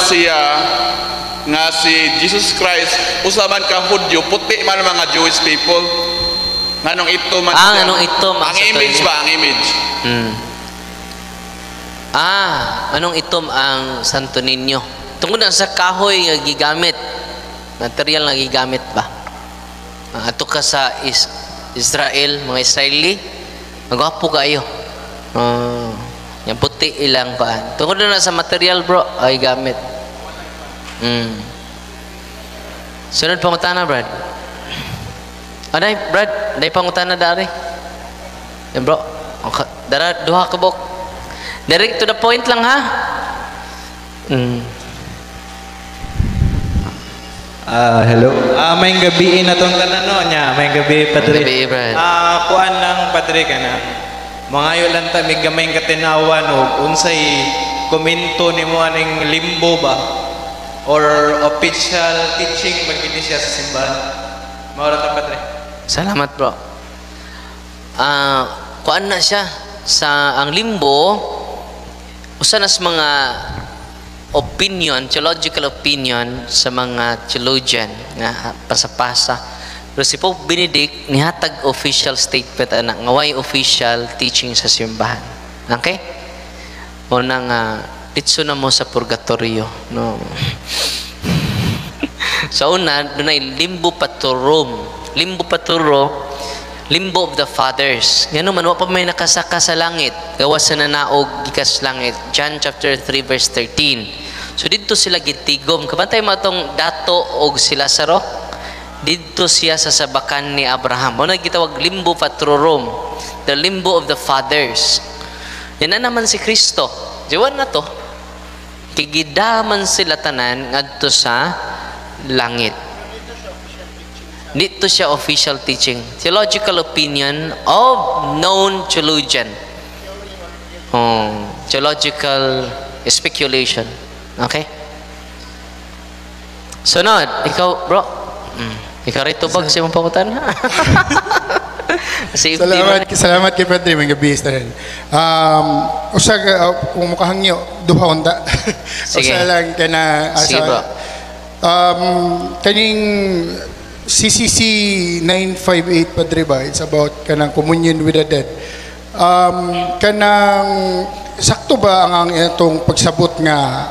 siya nga si Jesus Christ usa man ka Hudyo, puti man mga Jewish people? Nganong itom man Ah, siya? Nganong itom ang Ang Santo image Niño? ba, ang image? Ah, anong itom ang Santo Niño? Tungod na sa kahoy nga gigamit, material nga gigamit ba? Ah, ato ka sa Israel, mga Israeli, magwapo kayo. Ah, yung puti ilang paan. Tungod na sa material, bro, ay gamit. Sunod pangutana, Brad. Anay, Brad, day pangutana dari. Yan, bro. Okay. Dara, duha ka bok. Direct to the point lang, ha? Ah, hello. Ah, maayong gabii na tong tanan, no nya. Maayong gabii, Padre. Maayong gabii, Brad. Ah, kuan lang, Padre, kana. Mangayo lang ta mig gamayng katinawan og unsay komento nimo aning limbo ba or official teaching ba gini siya sa simbahan? Mao ra ta, Padre. Salamat, bro. Ah, kuan na siya sa ang limbo, usa na sa mga opinion, theological opinion sa mga theologian nga pasa-pasa. Pero si Pope Benedict nihatag official statement ana nga way official teaching sa simbahan. Okay? O na nga ditso na mo sa purgatorio, no? Sa una, dunay limbo patrorum. Limbo patro, limbo of the fathers. Ngano man wa pa may nakasaka sa langit, gawas sa nanaog gikas langit. John chapter 3 verse 13. So didto sila gitigom. Kabantay mo atong dato og si Lazaro? Didto siya sa sabakan ni Abraham. Mao na gitawag limbo patrorum, the limbo of the fathers. Yan na naman si Kristo. Diwan na to. Kigidaman sila tanan ngadto sa langit. Dito siya official teaching. Theological opinion of known theologian. Oh, theological speculation. Okay? Sunod, ikaw, bro. Ikaw rito bag sa imong pangutana. Safety. Salamat, salamat kay Padre, maayong gabii sa tanan. Usa ka, kung makahangyo, duha unta. Sige. Usa lang kana Sige, bro. Kaning CCC 958, Padre ba? It's about kanang communion with the dead. Kanang sakto ba ang itong pagsabot nga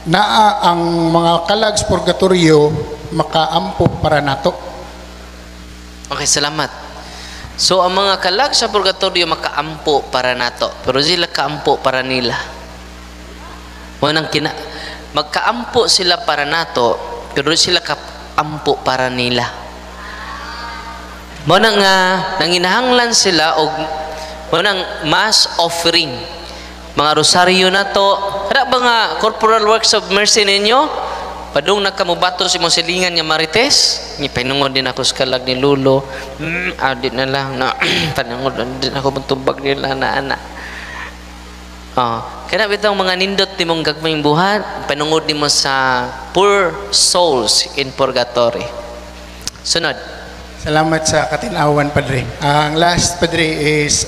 naa ang mga kalag sa purgatorio makaampo para nato? Okay, salamat. So, ang mga kalag sa purgatorio makaampo para nato, pero sila kaampo para nila. Wanang kina magkaampo sila para nato, pero sila kaampo para nila. Mao na nga nanginahanglan sila og mao nang mass offering. Mga rosaryo na to, kada ba nga corporal works of mercy ninyo? Padung nakamubato si mong silingan nga marites, ni panungod din ako sa kalag ni Lulo. Adi na lang na panungod din ako mutubag nila na ana. Oh, kana bitong mga nindot nimong gagmayng buhat, panungod nimo sa poor souls in purgatory. Sunod. Salamat sa katinawan, Padre. Ang last, Padre, is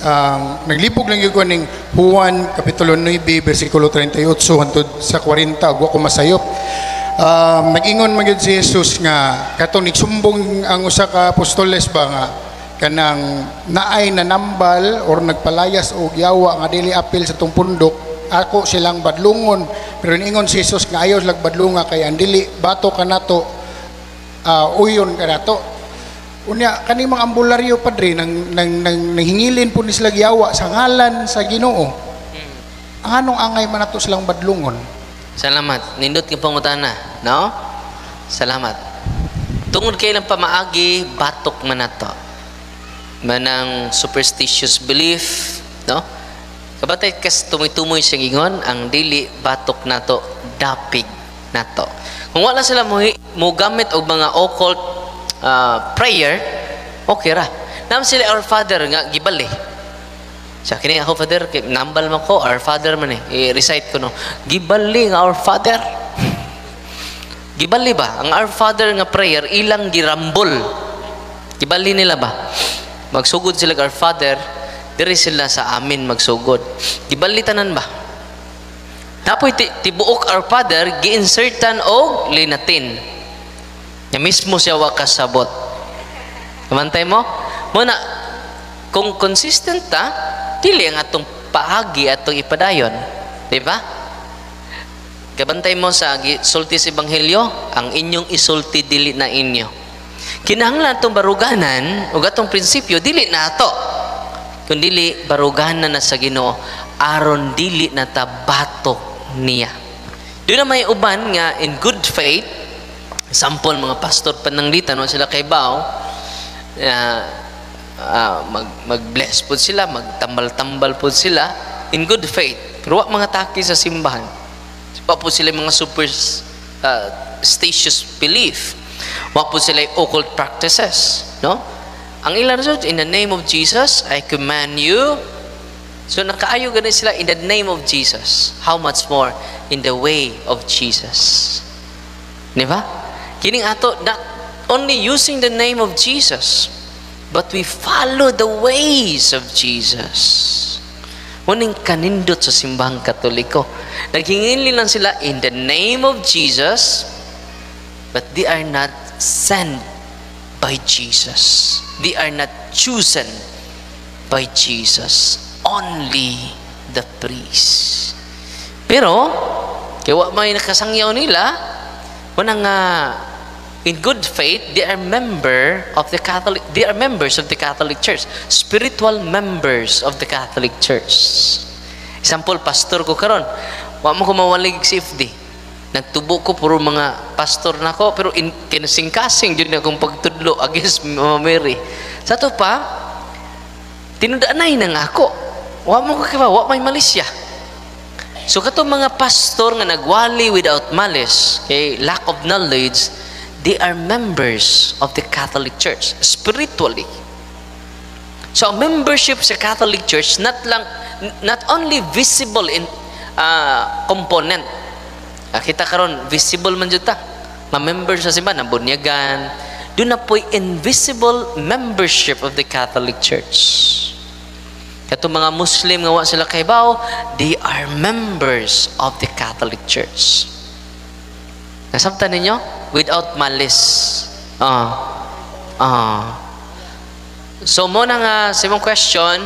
naglibog lang gyud ko ning Juan Kapitulo 9, versikulo 38 hangtod sa 40, ug wa ko masayop. Nag-ingon man gyud si Jesus nga katong nagsumbong ang usa ka apostoles ba nga kanang naay nanambal or nagpalayas og yawa nga dili apil sa tong pundok, ako silang badlungon, pero niingon si Jesus nga ayaw silang badlunga kay ang dili bato kanato, uyon kanato. Unya kani mga ambularyo, Padre, nang nanghingilin po ni sila yawa sa ngalan sa Ginoo. Ang anong angay man nato silang badlungon? Salamat. Nindot nga pangutana, no? Salamat. Tungod kay ilang pamaagi, batok man nato. Manang superstitious belief, no? Kabatay kas tumoy-tumoy siyang ingon, ang dili batok nato, dapig nato. Kung wala sila mo gamit og mga occult prayer, okay ra. Nam sila Our Father nga gibali. Sa kini ako, Father, kay nambal man ko, Our Father man eh. I-recite ko, no. Gibali nga Our Father. Gibali ba? Ang Our Father nga prayer, ilang girambol. Gibali nila ba? Magsugod sila Our Father, diri sila sa amin magsugod. Gibali tanan ba? Napoy tibuok Our Father gi-insertan og Linatin. Nya mismo siya wa kasabot. Kamantay mo? Muna, kung consistent ta, dili ang atong paagi atong ipadayon. Di ba? Kabantay mo sa sulti sa Ebanghelyo, ang inyong isulti dili na inyo. Kinahanglan atong baruganan ug atong prinsipyo dili na ato. Kun dili baruganan na sa Ginoo aron dili na ta batok niya. Doon na may uban nga in good faith, example mga pastor pananglitan no sila kay bao, mag-bless po sila, magtambal-tambal po sila in good faith. Pero wa mga taki sa simbahan. Wa po sila mga super statious belief. Wa po sila occult practices, no? Ang ilang result, "In the name of Jesus, I command you." So nakaayo gani sila in the name of Jesus. How much more in the way of Jesus? Di ba? Kining ato, not only using the name of Jesus, but we follow the ways of Jesus. Muning kanindot sa Simbahang Katoliko. Naghingili lang sila in the name of Jesus, but they are not sent by Jesus. They are not chosen by Jesus. Only the priest. Pero, kaya wa may nakasangyaw nila, wala nga in good faith, they are members of the Catholic Church. Spiritual members of the Catholic Church. Example, pastor ko karon, wa mo ko mawalig si FD. Nagtubo ko puro mga pastor nako pero in kinasing-kasing jud na akong pagtudlo against Mama Mary. Sa to pa, tinudanay na nga ako. Wa mo ko kiba, wa may malisya. So katong mga pastor nga nagwali without malice, kay lack of knowledge, they are members of the Catholic Church spiritually. So ang membership sa Catholic Church not only visible in component. Kita karon visible man jud ta. Ma-member sa simbahan, nabunyagan. Doon na po'y invisible membership of the Catholic Church. Katong mga Muslim nga wa sila kaybaw, they are members of the Catholic Church. Nasabtan ninyo? Without malice. So mo na nga sa imong question,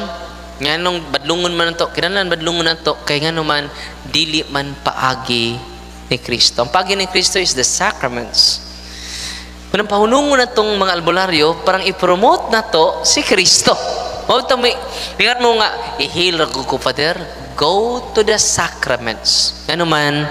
nganong badlungon man to, kinahanglan badlungon na to kay ngano man dili man paagi ni Kristo. Ang paagi ni Kristo is the sacraments. Kung ang pahunungon na tong mga albularyo, parang i-promote na to si Kristo. Mao to may ingat mo nga i-heal ra ko, Father, go to the sacraments. Ngano man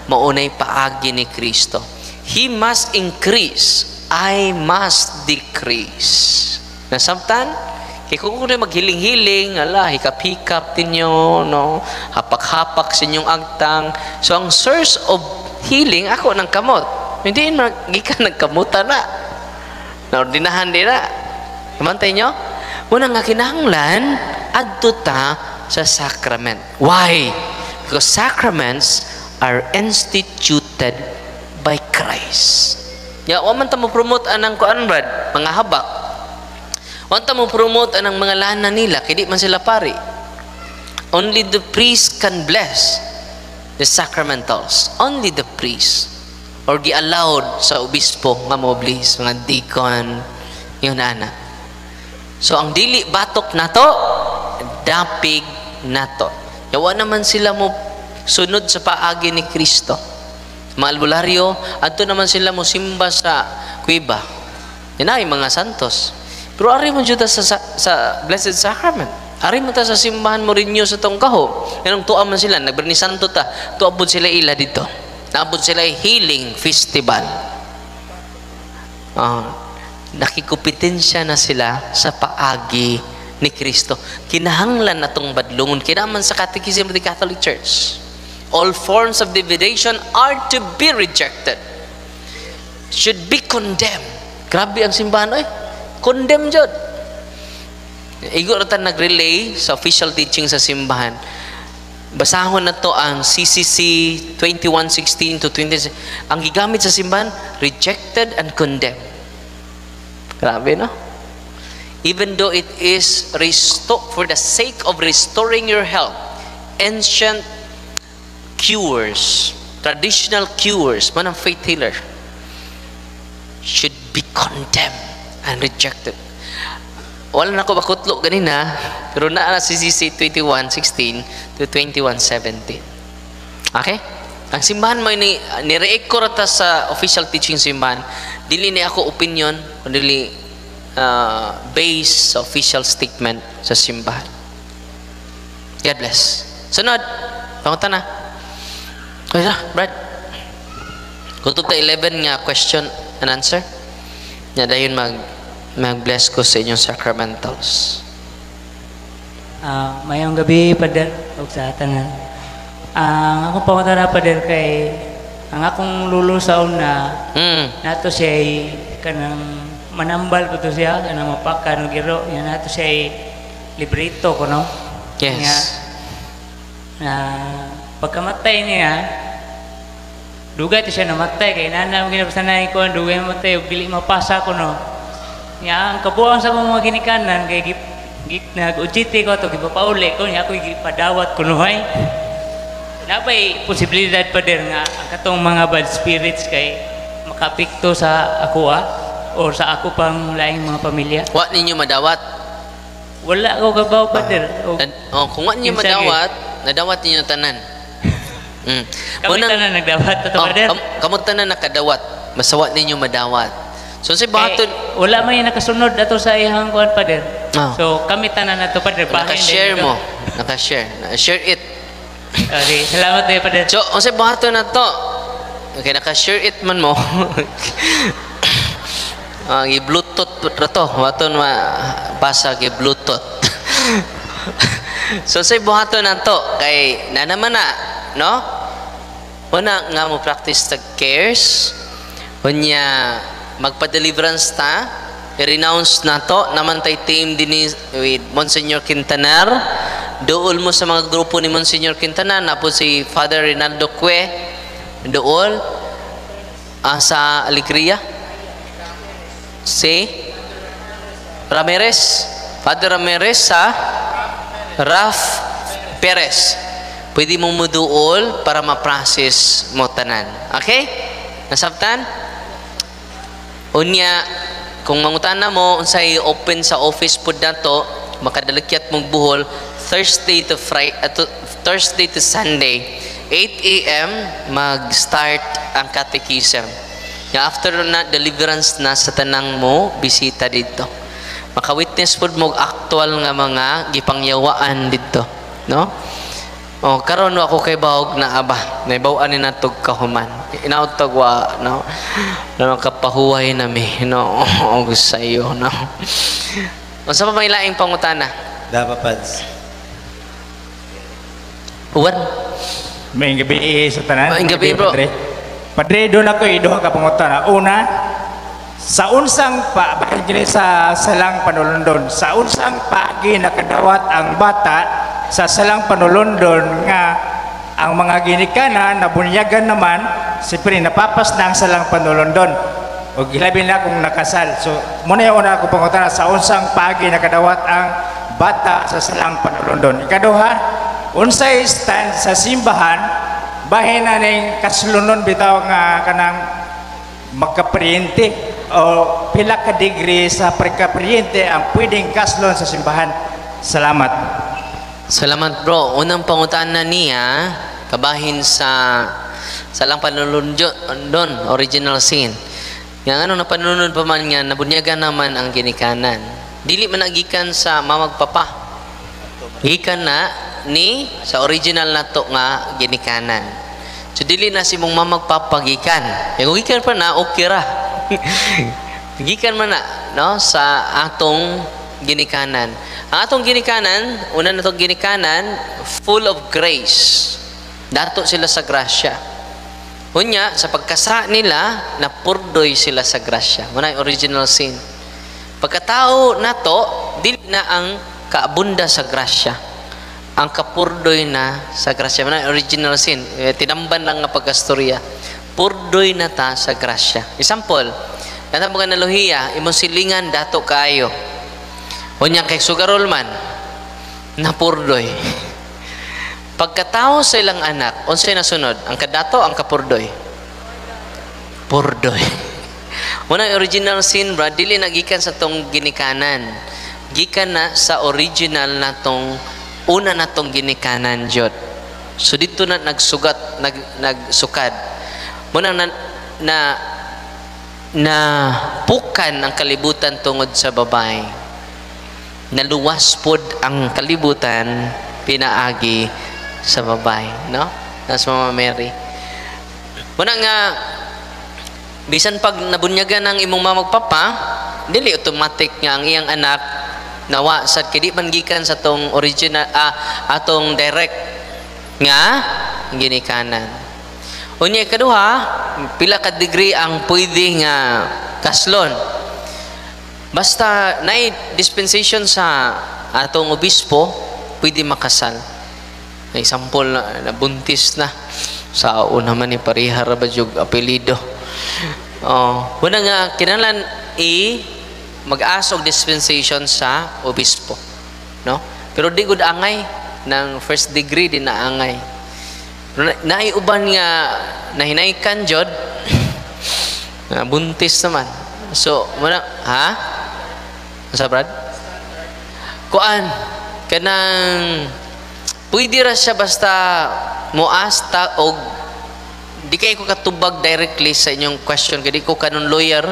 maunay paagi ni Kristo. He must increase, I must decrease. Nasabtan? Kay kung kuno maghiling-hiling, ala, hikap-hikap ninyo, no? Hapak-hapak sa inyong agtang. So, ang source of healing, ako ng kamot. Hindi na, gikan nagkamuta na. Naordinahan din na. Kamantay nyo? Muna nga kinahanglan, adto ta sa sacrament. Why? Because sacraments are instituted by Christ. Ya, wa man ta mo promote anang kuan brad, mga habak. Wa ta mo promote anang mga lana nila kay di man sila pari. Only the priest can bless the sacramentals. Only the priest. Or gi-allowed sa obispo nga mo bless, mga deacon, yun ana. So ang dili batok nato, dapig nato. Yawa naman sila mo sunod sa paagi ni Kristo. Mga albularyo, adto naman sila mo simba sa kuiba. Yan ay mga santos. Pero ari mo jud sa Blessed Sacrament. Ari mo ta sa simbahan mo rinyo sa tong kaho. Ganong tuwa man sila, nagberni santo ta, tuwa pod sila ila dito. Naabot sila healing festival. Nakikupitensya na sila sa paagi ni Kristo. Kinahanglan na tong badlungon. Kinaman sa Catechism of the Catholic Church. All forms of divination are to be rejected. Should be condemned. Grabe ang simbahan, oy. Condemn jud. Igo ra ta nag-relay sa official teaching sa simbahan. Basahon na to ang CCC 2116 to 20. Ang gigamit sa simbahan, rejected and condemned. Grabe, no? Even though it is for the sake of restoring your health, ancient cures, traditional cures, manang faith healer, should be condemned and rejected. Wala na ko bakutlo ganina, pero naa na si CC 21:16 to 21:17. Okay? Ang simbahan mo ni ni-react ko ra ta sa official teaching simbahan. Dili ni ako opinion, kundi based sa official statement sa simbahan. God bless. Sunod, pangutana. Ay, Brad. Kutob ta 11 nga question and answer. Nya dayon mag-bless ko sa inyong sacramentals. Ah, mayong gabi, Pader, ug sa tanan. Ang akong pangutana, Pader, kay ang akong lulo sa una, nato siya kanang manambal po to siya, kanang mapakan og giro, yan nato siya librito ko, no? Yes. Nga, na pagkamatay niya, dugay to siya namatay kay nana mo ginapasanay ko, dugay mamatay ug dili mapasa ko, no? Nya ang kabuang sa akong mga ginikanan kay gi, gi, nag-OJT ko to, gipapauli ko niya, ako gipadawat ko nuhay. Napay posibilidad pa din nga ang katong mga bad spirits kay makapikto sa ako or sa ako pang laing mga pamilya? Wa ninyo madawat? Wala ko kabaw, Pader. O, Oh, kung wa ninyo kinsa gyud? Madawat, nadawat ninyo tanan. Kami tanan nagdawat to, Oh, Pader. Kamo tanan nakadawat. Masawa ninyo madawat. So sa bahaton Kay, wala man yung nakasunod ato sa iyang kuan, Pader. Ah. So kami tanan na to, Pader. Bahin Naka-share din mo. ito. Naka-share. Na-share it. Okay, salamat eh, Pader. So, unsay buhaton na to? Okay, naka-share it man mo. Ang i-Bluetooth ra to. Waton ma basa gi-Bluetooth. So say buhaton na to kay na naman na, no? Una nga mo practice tag cares. Unya magpa-deliverance ta, i-renounce na to, naman tay team din with Monsignor Quintanar. Duol mo sa mga grupo ni Monsignor Quintanar, na po si Father Rinaldo Cue, duol sa Alegria. Si Ramirez, Father Ramirez sa Raf Perez. Pwede mo muduol para ma-process mo tanan. Okay? Nasabtan? Unya, kung mangutana mo unsay open sa office pud nato, makadalakyat mong buhol Thursday to Friday, Thursday to Sunday, 8 a.m. mag-start ang catechism. Ya after na deliverance na sa tanang mo bisita dito. Maka-witness pud mo og actual nga mga gipangyawaan dito, no? Oh, karon wa ako kay bahog na aba, naibaw-an ni natog kahuman. Inaot tag wa, no. Na makapahuway na mi, no. Og sa iyo, no. Unsa pa may laing pangutana? Dapa, Pads. Uwan. May gabi sa tanan. Maayong gabi, bro. Padre. Padre, doon ako iduha ka pangutana. Una, sa unsang pa bahin gini sa salang panulundon, sa unsang paagi nakadawat ang bata sa salang panulundon nga ang mga ginikanan nabunyagan naman, siyempre napapas na ang salang panulundon o labi na kung nakasal. So muna yung una ako pangutana, sa unsang paagi nakadawat ang bata sa salang panulundon? Ikaduha, unsay stand sa simbahan bahin na ning kaslunon bitaw nga kanang magkapriente o pila ka degree sa pagkapriente ang pwedeng kaslon sa simbahan? Salamat. Salamat, bro. Unang pangutana niya, kabahin sa salang panulundon, original sin. Nga ano na panunod pa man nga nabunyagan naman ang ginikanan. Dili man nagikan sa mamagpapa. Gikan na ni sa original nato nga ginikanan. So dili na si mong mamagpapa gikan. Kung gikan pa na, okay ra. Gikan man na, no, sa atong ginikanan. Ang atong ginikanan, una na itong ginikanan, full of grace. Dato sila sa grasya. Unya, sa pagkasa nila, napurdoy sila sa grasya. Muna yung original sin. Pagkatao nato, dili na ang kaabunda sa grasya. Ang kapurdoy na sa grasya. Muna yung original sin. Tinamban lang nga pagkastorya. Purdoy na ta sa grasya. Example, kanang mga analohiya, imong silingan dato kaayo. Unya kay sugarol man, napurdoy. Pagkatao sa ilang anak, unsay nasunod? Ang kadato, ang kapurdoy. Purdoy. Muna original sin bra, dili na gikan sa tong ginikanan. Gikan na sa original natong una natong ginikanan jud. So dito na nagsugat, nagsukad. Muna na na na pukan ang kalibutan tungod sa babae. Naluwas pod ang kalibutan pinaagi sa babae, no? Nas Mama Mary. Muna nga bisan pag nabunyagan ang imong mama ug papa, dili automatic nga ang iyang anak nawa sad kay di man gikan sa tong original atong direct nga ginikanan. Unya ikaduha, pila ka degree ang pwede nga kaslon. Basta naay dispensation sa atong obispo, pwede makasal. May example na nabuntis na sa una man ni pareha ra ba jug apelyido. Oh, wala nga kinahanglan i mag-ask og dispensation sa obispo, no? Pero di gud angay ng first degree di na angay. Pero naay uban nga nahinaykan jud na buntis naman. So, muna, ha? Sa Brad? Kuan, kanang pwede ra siya basta moasta og di kay ko katubag directly sa inyong question kay di ko kanon lawyer.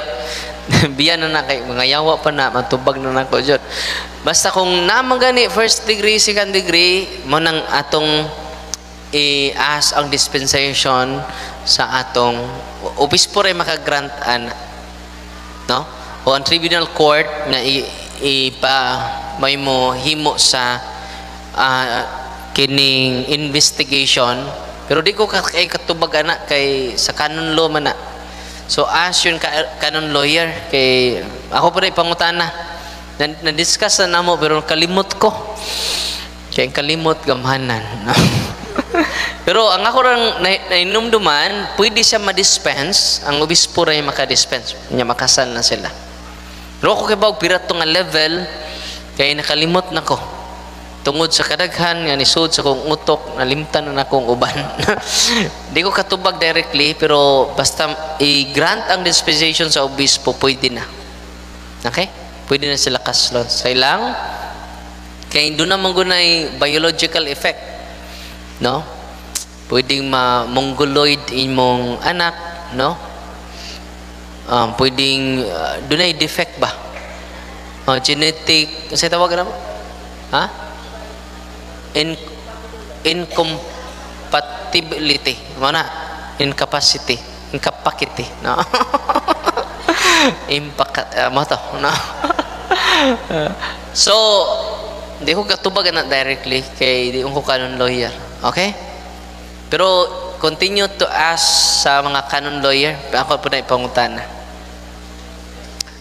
Biyan na na kay mga yawa pa na matubag na nako jud. Basta kung naman gani first degree, second degree mo nang atong i-ask ang dispensation sa atong obispo ray makagrant ana, no? O ang tribunal court nga ipa may mo himo sa kining investigation. Pero di ko kay katubag ana kay sa canon law man na. So ask yun ka, canon lawyer kay ako pa rin pangutana. Na-discuss na namo pero kalimot ko. Kay ang kalimot gamhanan. No? Pero ang ako rang nainumduman, pwede siya ma-dispense, ang obispo ray maka-dispense, nya makasal na sila. Pero ako kay bawg pira to nga level kay nakalimot na ko. Tungod sa kadaghan nga nisud sa kong utok, nalimtan na akong uban. Di ko katubag directly pero basta i-grant ang dispensation sa obispo, pwede na. Okay? Pwede na sila kaslon. Sa ilang kay doon naman gunay biological effect. No? Pwedeng ma-mongoloid imong anak, no? Pwedeng dunay defect ba? Genetic, kasi tawag na ba? Ha? Incompatibility. Mana? Incapacity. Incapacity. No? Impact. Mo to, no? So, di ko katubag na directly kay di ko canon lawyer. Okay? Pero continue to ask sa mga canon lawyer. Ako po na ipangutana.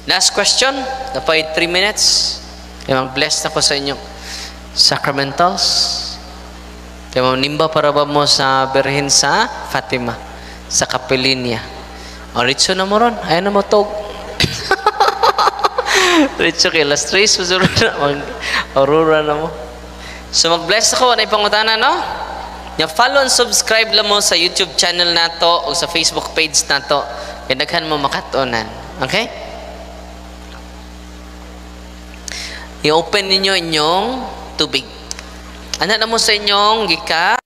Last question. Napay 3 minutes. Kaya mag-bless na ko sa inyong sacramentals. Kaya manimba para ba mo sa Birhen sa Fatima, sa Kapelinia. O, ritso na mo ron. Ayaw na mo tog. Ritso kay last 3. Mag-aurora na mo. So mag-bless ako. Ano ipangutana, no? Nya follow and subscribe lang mo sa YouTube channel nato o sa Facebook page nato. Kaya daghan mo makatunan. Okay? I-open ninyo inyong tubig. Ana na mo sa inyong gika